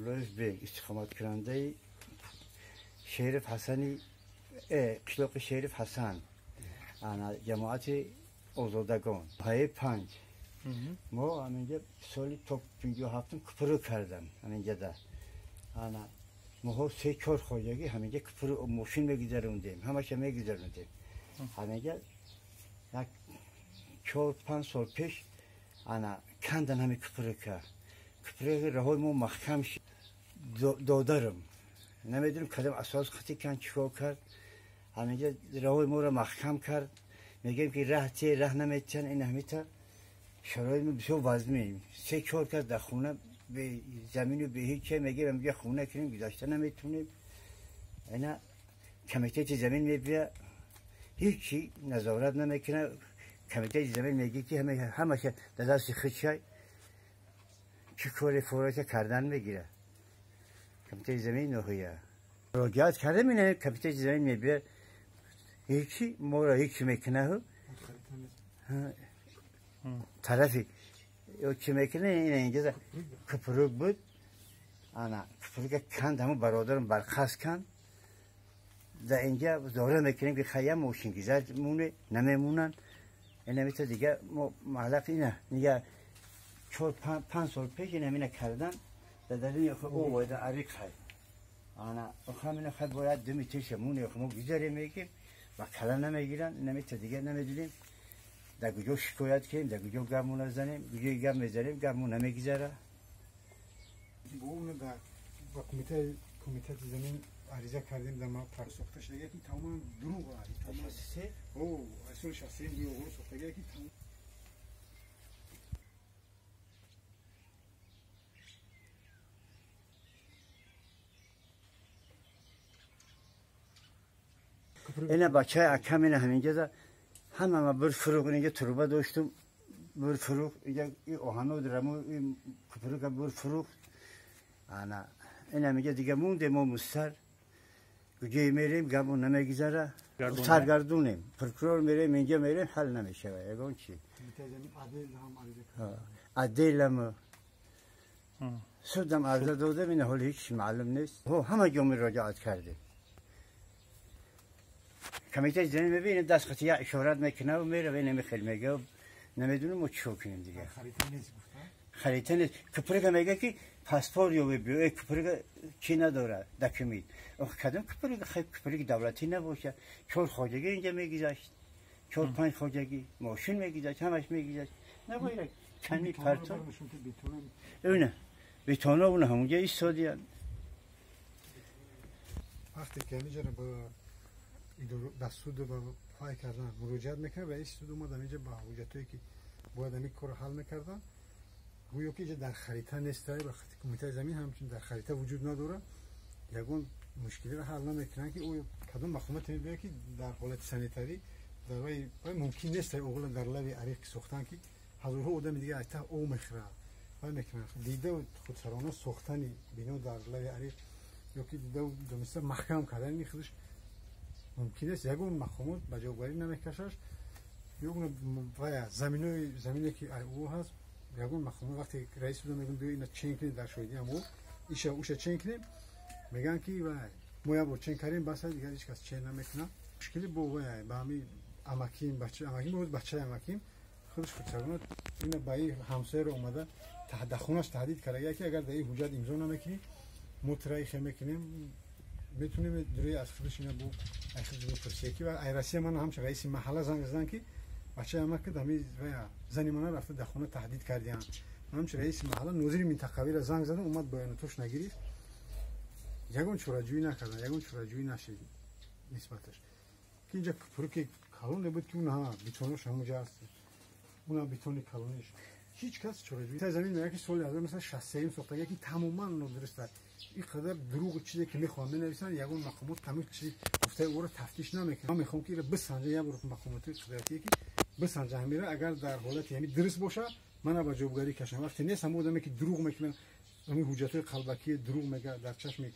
Абдуллоев бек, истиқоматкунандаи Шериф Ҳасани, қишлоқи Шериф Ҳасан, ана ҷамоати Озодагон, паи 5. Мо ҳаминҷа соли то 57 купру кардам ҳаминҷада. Ана моҳо 3-4 хоҷагӣ ҳаминҷа купру мошин мегузарондем, ҳамаша мегузарондем. Ҳаминҷа як 4-5 сол пеш ана кандан ҳами купрука. Купруки роҳои мо маҳкам шид. Додарам намедонам кадом асос хати кан чикор кард, ҳаминҷа роҳои моро маҳкам кард. Мегӯем ки раҳ те раҳ наметиҳанд, ин ҳамита шароит мо бисёр вазмин. 3-4 кас дар хона бе замину бе ҳеҷ чиз мегӯем, ҳаминҷа хона кунем, гузашта наметавонем. Ина комитети замин мебия, ҳеҷ чи назорат намекунад. Комитети замин мегӯяд ки ҳамаша дар дасти худшай, чӣ коре фората кардан мегирад. Комитети замин ноҳия муроҷиат кардем, ина комитети замин мебия, ҳеҷи моро ҳеҷ мекунад. Тарафи чӣ мекунад, ина инҷа купрук буд, ана купрука канд, ҳамун бародарам барқас канд. Дар инҷа зора мекунем ки хая мошингизар муне намемонанд. Ина мита дига мо маҳлақ ина нига 4-5 сол пеш ина мина кардан дар даруни о бояд ариқ хай. Ана охам ина хай бояд 2 метрша муне мо гузарем мегим ва кала намегиранд. Ина мита дига намедонем дар куҷо шикоят кунем, дар куҷо гапмон назанем, куҷои гап мезанем, гапмон намегузара. Ба комитети замин ариза кардем, дар ма сохта шуда ки тамоман дурӯғ аст. Соли 63 гӯё сохтагия ки ина бачаи акам ина ҳаминҷа ҳама ма бир фурӯғ инҷа труба доштум, бир фурӯғ инҷа оҳано драму купрука бир фурӯғ. Ана ина мига дига мондем мо мустар, куҷое мерем гапмон намегузара, саргардонем. Прокурор мерем, инҷа мерем, ҳал намешавад ягон чи. Аделам судам арза додем, ина ҳоли ҳеҷ маълум нест. Ҳама ҷо муроҷиат кардем. Комитети замин мебинем, даст хати як ишорат мекунад мерава, ина мехел мега, намедонем мо чикор кунем дига. Харита нест. Купрука мега ки паспорт ёбе биё, купрука чӣ надорад документ. Ох кадом купрука, хай купруки давлатӣ набошад. 4 хоҷагӣ инҷа мегузашт, 4-5 хоҷагӣ мошин мегузашт, ҳамаш мегузашт. Набояд кани парто. Уна бетона уна ҳамонҷа истодиянд. Вақте ки ҳаминҷаро ба ба суд ва пай кардан муроҷиат мекунад, раиси суд омад ҳаминҷа ба ҳуҷҷатҳое ки бояд ҳамин корро ҳал мекардан, гӯё ки инҷа дар харита нест, ва кумитаи замин ҳамчун дар харита вуҷуд надорад, ягон мушкилиро ҳал намекунанд ки оё кадом мақомоте мебиёяд ки дар ҳолати санитарӣ дар вай мумкин нест оғла дар лави ариқ сохтан ки ҳазорҳо одами дига аз таҳ об мехӯрад, вай мекунанд. Дидаву худсарона сохтани бино дар лави ариқ ё ки дидаву дониста маҳкам кардани худаш мумкин нест. Ягон мақомот ба ҷавобгарӣ намекашаш. Заминои замине ки ӯ ҳаст, ягон мақомот вақте раис суда мегӯям биё ина чен кунем, дар шоҳидӣ ҳам иша уша чен кунем, мегӯянд ки вай мо як бор чен кардем, бас дигар ҳеҷ кас чен намекунад. Мушкили бо вай ба ҳамин амаким, бача амаким, боз бачаи амаким худаш худсарона ина ба ин ҳамсояро омада дар хонаш таҳдид карда ки агар дар ин ҳуҷҷат имзо намекунӣ, мо тура ихе мекунем, метунем дуруи аз худаш ина бо худаш бипурсия ки ай Россия ман ҳамчун раиси маҳалла занг задан ки бачаи амак ҳами зани мана рафта дар хона таҳдид кардиям. Ман ҳамчун раиси маҳалла нозири минтақавиро занг задам, омад баёнотош нагирифт, ягон чораҷӯӣ накардан, ягон чораҷӯӣ нашид нисбаташ. Ки инҷа купруки калоне буд ки уна бетонош ҳамонҷа аст, уна бетони калониш. Ҳеҷ кас чораҷӯӣ. Замин мегӯяд ки соли 1963 сохтагия ки тамоман нодуруст аст. Ин қадар дурӯғу чизе ки мехоҳанд менависанд, ягон мақомот ҳамин чизи гуфтаи ӯро тафтиш намекунад. Ман мехоҳам ки инро бисанҷа, як бор мақомоти қудратие ки бисанҷа ҳамира, агар дар ҳолати ҳамин дуруст бошад, мана ба ҷавобгарӣ кашам. Вақте нест ҳамон одаме ки дурӯғ мекунад, ҳамин ҳуҷҷатҳои қалбакӣ дурӯғ мегӯяд, дар чашми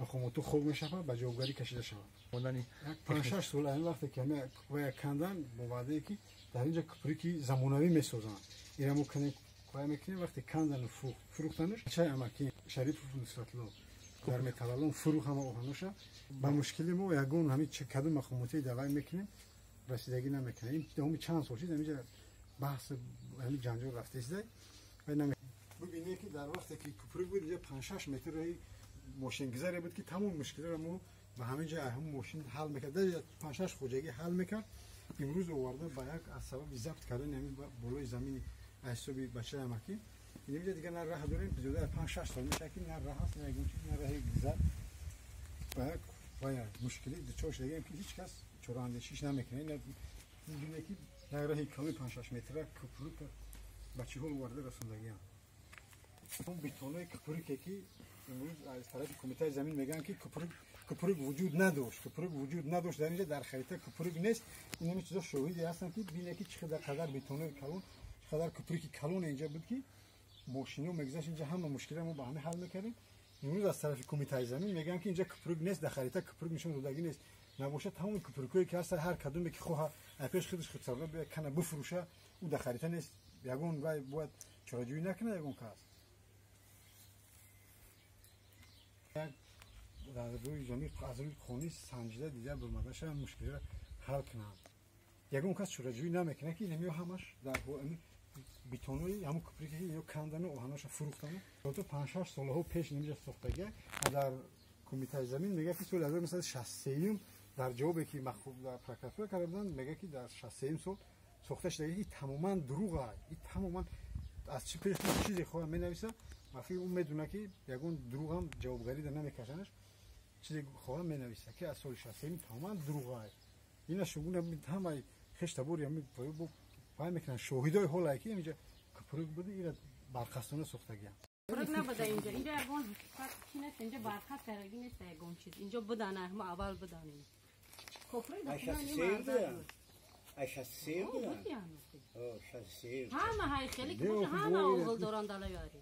мақомоту хоб мешавад, ба ҷавобгарӣ кашида шавад. Як 5-6 сол ҳамин вақте ки ҳамин вая кандан бо ваъдае ки дар инҷа куприки замонавӣ месозанд, ира мо кунем Вай мекунем вақте кандану фурӯхтанаш чай амаки Шарипов Нусратло дар металлолом фурӯх ҳама оҳаноша ба мушкили мо ягон ҳами кадом мақомоти давай мекунем расидагӣ намекунем. Ин давоми чанд сол шид ҳамиҷа баҳс ҳами ҷанҷол рафтаиста. Бибинед ки дар вақте ки куприк буд инҷа 5-6 метр роҳи мошингузаре буд ки тамоми мушкилиро мо ба ҳамин ҷа ҳамон мошин ҳал мекард. 5-6 хоҷагӣ ҳал мекард. Имрӯз оварда ба як аз сабаби забт кардани ҳамин болои замини аз ҳисоби бачаи амакӣ инҷа дигар на раҳ дорем. Зиёда аз 5-6 сол мешавад ки на раҳ ҳаст, на ягон чиз, на раҳи гузар. Ба як вая мушкилӣ дучор шудагием ки ҳеҷ кас чораандешиш намекунад. Бибинед ки як раҳи калони 5-6 метра купрук ба чӣ ҳол оварда расондагиам. Он бетонои купруке ки имрӯз аз тарафи кумитаи замин мегӯянд ки купрук вуҷуд надошт, купрук вуҷуд надошт дар инҷа дар харита купрук нест. Ин ҳамин чизо шоҳиде ҳастанд ки бинед ки чӣ қадар бетонои калон, чӣ қадар купруки калон инҷа буд ки мошино мегузашт инҷа ҳама мушкилро мо ба ҳамин ҳал мекардем. Имрӯз аз тарафи кумитаи замин мегӯянд ки инҷа купрук нест, дар харита купрук нишон додагӣ нест. Набошад тамоми купрукҳое ки ҳастанд ҳар кадоме ки хоҳа пеш худаш худсарда биёяд кана бифурӯша, ӯ дар харита нест. Ягон вай бояд чораҷӯӣ накунад ягон кас. Як дар рӯи замин аз рӯи қонуни санҷида дида бурмадаша мушкилиро ҳал кунанд. Ягон кас чораҷӯӣ намекунад ки инамиё ҳамаш дар бетонои ҳамон куприке ки ино кандану оҳаноша фурӯхтану то 5-6 солаҳо пеш инҷа сохтагия. Дар кумитаи замин мегӯяд ки соли 1963 дар ҷавобе ки дар прокуратура карда буданд мегӯяд ки дар 63 сол сохта шудагия. Ин тамоман дурӯғ аст. Ин тамоман аз чӣ пеш чизе хоҳад менависад, мафи ӯ медонад ки ягон дурӯғ ҳам ҷавобгарӣ дар намекашанаш. Чизе хоҳад менависад ки аз соли 63 тамоман дурӯғ аст. Ина шугуна ҳамаи хештабори вай мекунанд шоҳидои ҳолае ки инҷа купрук буда, ира барқастона сохтагиям. Купрук набуда инҷа. Инҷа ягон ҳақиқат чи нест, инҷа барқаст кардаги нест ягон чиз. Инҷо будана, мо аввал буданем. Купрук ҳама ҳай хеле ки боша ҳама оғил доранд далаёри.